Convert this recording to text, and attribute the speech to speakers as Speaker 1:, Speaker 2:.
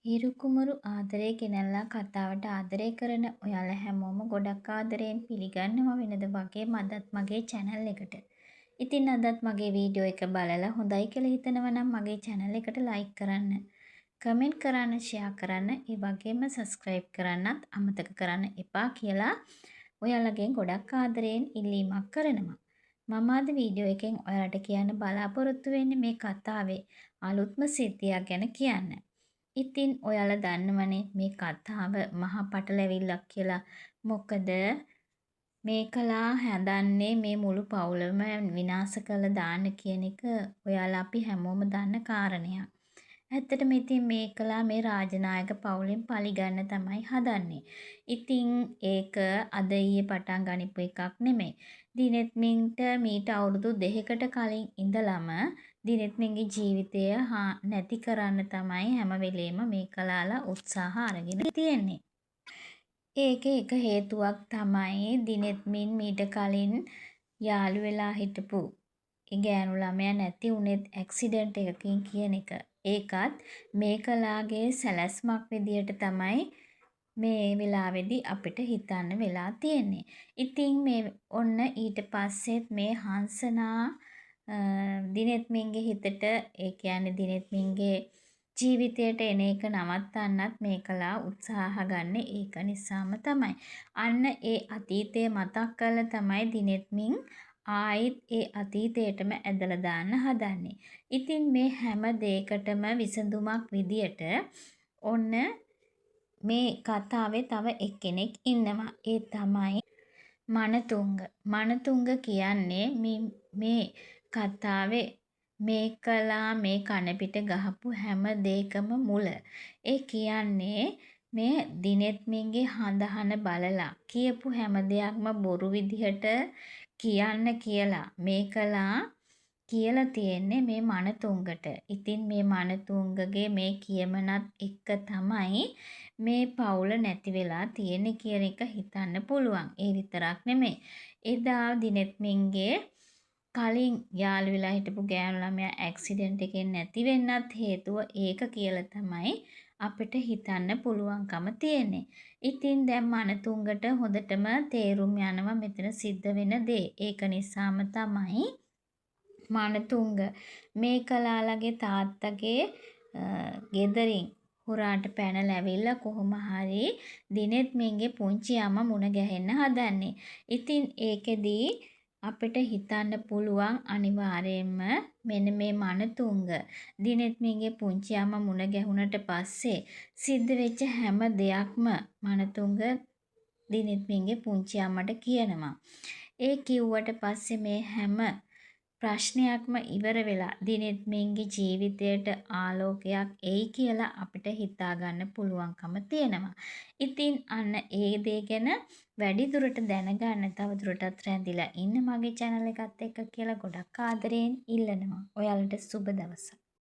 Speaker 1: හිරු කුමරු ආදරේ ගෙනල්ලා කතාවට ආදරේ කරන ඔයාලා හැමෝම ගොඩක් ආදරයෙන් පිළිගන්නවා වෙනද වගේම අදත් මගේ චැනල් එකට. ඉතින් අදත් මගේ වීඩියෝ එක බලලා හොඳයි කියලා හිතනවා නම් මගේ චැනල් එකට ලයික් කරන්න, කමෙන්ට් කරන්න, ෂෙයා කරන්න, ඒ වගේම සබ්ස්ක්‍රයිබ් කරන්නත් අමතක කරන්න එපා කියලා ඔයාලගෙන් ගොඩක් ආදරයෙන් ඉල්ලීමක් කරනවා. මම අද වීඩියෝ එකෙන් ඔයාලට කියන්න බලාපොරොත්තු වෙන්නේ මේ කතාවේ අලුත්ම සිද්ධියක් ගැන කියන්න. ඉතින් ඔයාලා දන්නවනේ මේ කතාව මහා පටලැවිල්ලක් කියලා. මොකද මේකලා හදන්නේ මේ මුළු පවුලම විනාශ කරලා දාන්න කියන එක ඔයාලා අපි හැමෝම දන්න කාරණයක්. ඇත්තටම ඉතින් මේකලා මේ රාජනායක පවුලෙන් පලිගන්න තමයි හදන්නේ. ඉතින් ඒක අද ඊයේ පටන් ගනිපු එකක් නෙමෙයි. දිනෙත්මින්ට මීට අවුරුදු 2කට කලින් ඉඳලම දිනෙත්මින්ගේ ජීවිතය නැති කරන්න තමයි හැම වෙලේම මේකලාලා උත්සාහ අරගෙන තියෙන්නේ. ඒකේ එක හේතුවක් තමයි දිනෙත්මින් මීට කලින් යාළු වෙලා හිටපු ඒ ගෑනු ළමයා නැති වුණෙත් ඇක්සිඩන්ට් එකකින් කියන එක. ඒකත් මේකලාගේ සැලැස්මක් විදියට තමයි මේ වෙලාවේදී අපිට හිතන්න වෙලා තියෙන්නේ. ඉතින් මේ ඔන්න ඊට පස්සෙත් මේ හංසනා දිනෙත්මින්ගේ හිතට, ඒ කියන්නේ දිනෙත්මින්ගේ ජීවිතයට එන එක නවත්තන්නත් මේකලා උත්සාහ ගන්නේ ඒක නිසාම තමයි. අන්න ඒ අතීතය මතක් කරලා තමයි දිනෙත්මින් ආයිත් ඒ අතීතයටම ඇදලා දාන්න හදන්නේ. ඉතින් මේ හැම දේකටම විසඳුමක් විදියට ඔන්න මේ කතාවේ තව එක්කෙනෙක් ඉන්නවා. ඒ තමයි මනතුංග. මනතුංග කියන්නේ මේ කතාවේ මේකලා මේ කන පිට ගහපු හැම දේකම මුල. ඒ කියන්නේ මේ දිනෙත්මින්ගේ හඳහන බලලා කියපු හැම දෙයක්ම බොරු විදිහට කියන්න කියලා මේකලා කියලා තියෙන්නේ මේ මනතුංගට. ඉතින් මේ මනතුංගගේ මේ කියමනත් එක්ක තමයි මේ පවුල නැති වෙලා තියෙන්නේ කියන එක හිතන්න පුළුවන්. ඒ විතරක් නෙමෙයි. එදා දිනෙත්මින්ගේ කලින් යාළු වෙලා හිටපු ගෑනු ළමයා ඇක්සිඩන්ට් එකෙන් නැති වෙන්නත් හේතුව ඒක කියලා තමයි අපිට හිතන්න පුළුවන්කම තියෙන්නේ. ඉතින් දැන් මනතුංගට හොඳටම තේරුම් යනවා මෙතන සිද්ධ වෙන දේ. ඒක නිසාම තමයි මනතුංග මේකලාලගේ තාත්තගේ ගෙදරින් හොරාට පැනලා ඇවිල්ලා කොහොම හරි දිනෙත්මින්ගේ පුංචි අම්මා මුණ ගැහෙන්න හදන්නේ. ඉතින් ඒකෙදී අපිට හිතන්න පුළුවන් අනිවාර්යයෙන්ම මෙන්න මේ මනතුංග දිනෙත්මින්ගේ පුංචි අම්මා මුණ ගැහුනට පස්සේ සිද්ධ වෙච්ච හැම දෙයක්ම මනතුංග දිනෙත්මින්ගේ පුංචි අම්මට කියනවා. ඒ කිව්වට පස්සේ මේ හැම ප්‍රශ්නයක්ම ඉවර වෙලා දිනෙත්මින්ගේ ජීවිතයට ආලෝකයක් එයි කියලා අපිට හිතා ගන්න පුළුවන්කම තියෙනවා. ඉතින් අන්න ඒ දේ ගැන වැඩි දුරට දැනගන්න තව දුරටත් රැඳිලා ඉන්න මගේ චැනල් එකත් එක්ක කියලා ගොඩක් ආදරයෙන් ඉල්ලනවා. ඔයාලට සුබ දවසක්.